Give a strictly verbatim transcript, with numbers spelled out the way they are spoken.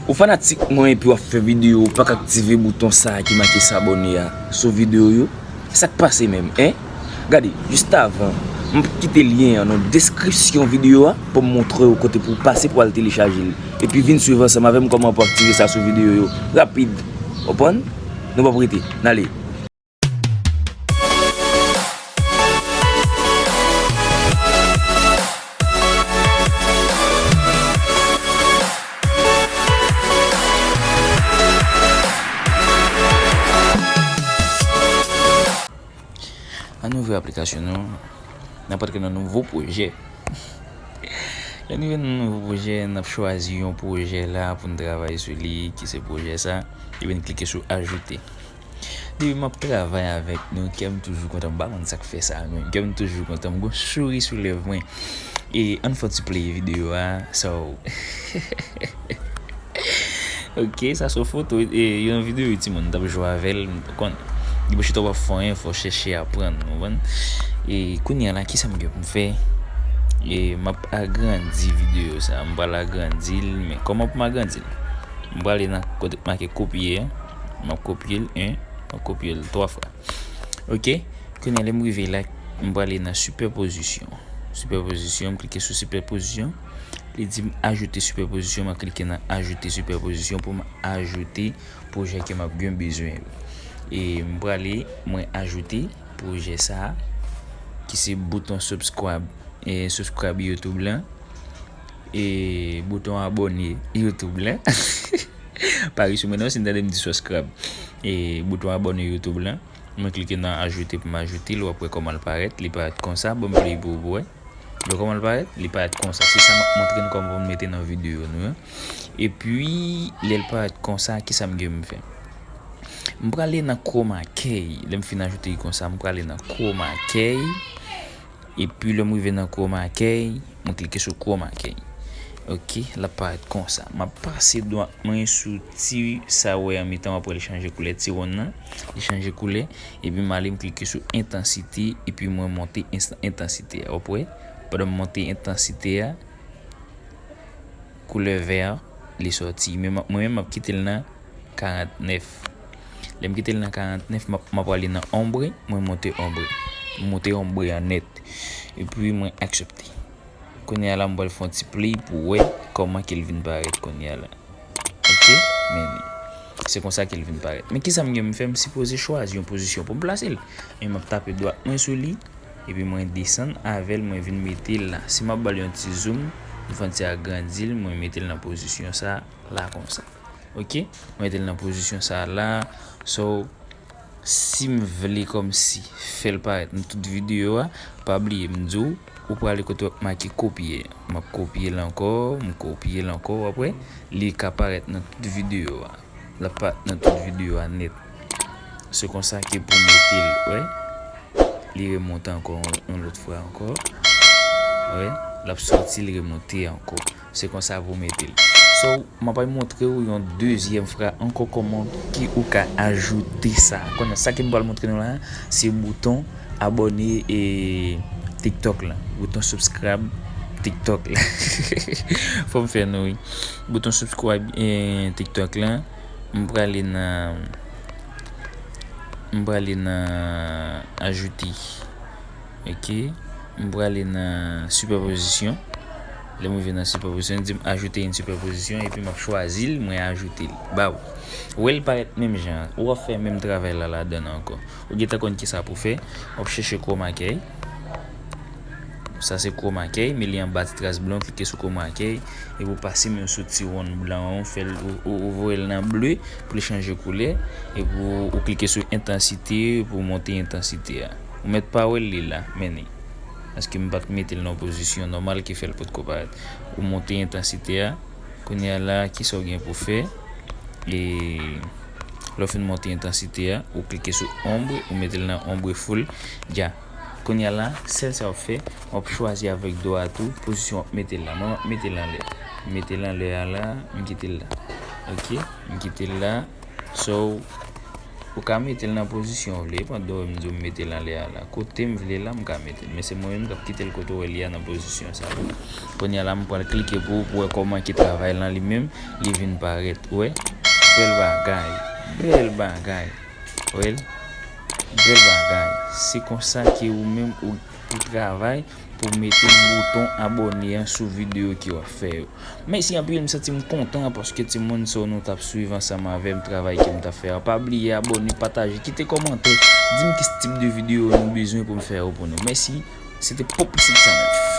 Ou fanatik mwen epi w ap fè videyo, ou pa ka aktive bouton sa a ki make s'abonner a sou videyo yo? Sa k pase menm, en? Gade, jis avan, m kite lyen an nan deskripsyon videyo a pou m montre w kote pou w pase pou w al telechaje l. Epi vin swiv ansanm avè m kòman pou w aktive sa sou videyo yo. Rapid. Konprann? Nou p ap rete. N ale. Ann ouvri aplikasyon nou. N ap antre nan nouvo pwojè. Lè n rive nan nouvo pwojè, n ap chwazi yon pwojè la pou n travay sou li, ki se pwojè sa, epi n klike sou ajoute. Depi m ap travay avèk nou, kè m toujou kontan. M pa konn sa k fè sa menm. Kè m toujou kontan. M gon souri sou lèv mwen. E ann fè ti play videyo a. So, ok, sa se yon foto, e, yon videyo timoun t ap jwe avè l, m konn. Depi chita w ap fè anyen, fò w chèche aprann, ou konprann? E kounye a la, kisa m gen pou m fè? E m ap agrandi videyo sa, m pral agrandi l, men kòman pou m agrandi l? M prale nan kote k make kopye a, m ap kopye l, en, m ap kopye l twa fwa. Ok, kounye a lè m rive la, m prale nan sipèpozisyon. Sipèpozisyon, m klike sou sipèpozisyon. Li di m ajoute sipèpozisyon, m ap klike nan ajoute sipèpozisyon pou m ajoute pwojè ke m ap gen bezwen yo. E m prale, mwen ajoute pwojè sa a, ki se bouton subscribe, e subscribe YouTube lan, e bouton abòne YouTube lan. Pa ri sou mwen non, si n tande m di subscribe. E bouton abòne YouTube lan. Mwen klike nan ajoute pou m ajoute l, w ap wè kòman l parèt. Li parèt konsa, bon, m play pou ou wè. Bon, kòman l parèt? Li parèt konsa. Se sa m ap montre nou kòman pou n mete nan videyo nou an. Epi, lè l parèt konsa, kisa m gen pou m fè? M prale nan chroma key. Lè m fin ajoute l konsa, m prale nan chroma key. Epi lè m rive nan chroma key, mwen klike sou chroma key. Ok, l ap parèt konsa. M ap pase dwat mwen sou ti sa w wè an mitan, w ap wè li chanje koulè, ti wonn nan. Li chanje koulè. Epi m ale, m klike sou entansite, epi mwen monte entansite a. W ap wè, pandan m monte entansite a, koulè vè a, li sòti. Men mwen menm, m ap kite l nan karantnèf. Lè m kite l nan karantnèf, m ap, m ap prale nan ombre, mwen monte ombre. M monte ombre a nèt. Epi mwen aksepte. Kounye a la, m pral fè yon ti play pou wè kòman ke l vin parèt kounye a la. Ok, men se konsa ke l vin parèt. Men kisa m gen m fè? M sipoze chwazi yon pozisyon pou m plase l. Men m ap tape dwat mwen sou li, epi mwen desann avè l, mwen vin mete l la. Si m ap ba l yon ti zoom, m fè yon ti agrandi l, mwen mete l nan pozisyon sa la konsa. Ok, mwen mete l nan pozisyon sa la. So, si m vle kòmsi fè l parèt nan tout videyo a, pa bliye m di w, ou prale kote w ap make kopye. M ap kopye l ankò, m kopye l ankò, w ap wè, li ka parèt nan tout videyo a. L ap parèt nan tout videyo a nèt. Se konsa ke pou mete l, wè. Li remonte ankò yon, yon lòt fwa ankò. Wè, l ap sòti, li remonte ankò. Se konsa pou mete l. So, m ap montre w yon dezyèm fwa ankò kòman ki ou ka ajoute sa. Konnen sa ke m pral montre nou la, se bouton abòne e TikTok lan. Bouton subscribe TikTok lan. Fò m fè nou, wi. Bouton subscribe e TikTok lan. M prale nan, m prale nan ajoute. Ok. M prale nan sipèpozisyon. Lè m rive nan sipèpozisyon, li di m ajoute yon sipèpozisyon, epi m ap chwazi l, mwen ajoute l. Baw. Ou wè l parèt menm jan an. Ou ap fè menm travay la ladan l ankò. Ou gentan konn kisa pou fè. W ap chèche chroma key. Sa se chroma key, men li anba ti tras blan, klike sou chroma key, epi w pase men w sou ti wonn blan an, w fè l, ou, ou, ou voye l nan ble pou li chanje koulè, epi w, ou klike sou entansite pou w monte entansite a. Ou mèt pa wè l, li la, men li. Paske m pa t mete l nan pozisyon nòmal ki fè l potko parèt. Ou monte entansite a, kounye a la, kisa w gen pou fè? E lè w fin monte entansite a, ou klike sou ombre, ou mete l nan ombre full, dja. Kounye a la, sèl sa w ap fè, w ap chwazi avèk dwat ou pozisyon w ap mete l la. Mwen, m ap mete l anlè. M mete l anlè a la, m kite l la. Ok, m kite l la. So, Ou ka mete l nan pozisyon w vle, pandan w m di w m mete l anlè a la. Kote m vle la, m ka mete l. Men se mwen menm k ap kite l kote w wè li a nan pozisyon sa a. Kounye a la, m pral klike pou, pou wè kòman ki travay lan li menm, li vin parèt. Ou wè? Bèl bagay. Bèl bagay. Ou wè l? Bèl bagay. Se konsa ke ou menm ou, ou travay pou mete bouton abòne an sou videyo ke w ap fè yo. Mèsi anpil, m santi m kontan paske timoun sa yo nou t ap swiv ansanm avè m travay ke m t ap fè a. Pa bliye abòne, pataje, kite kòmantè, di m ki tip de videyo nou bezwen pou m fè yo pou nou. Mèsi, se te Pop Six Cent Neuf.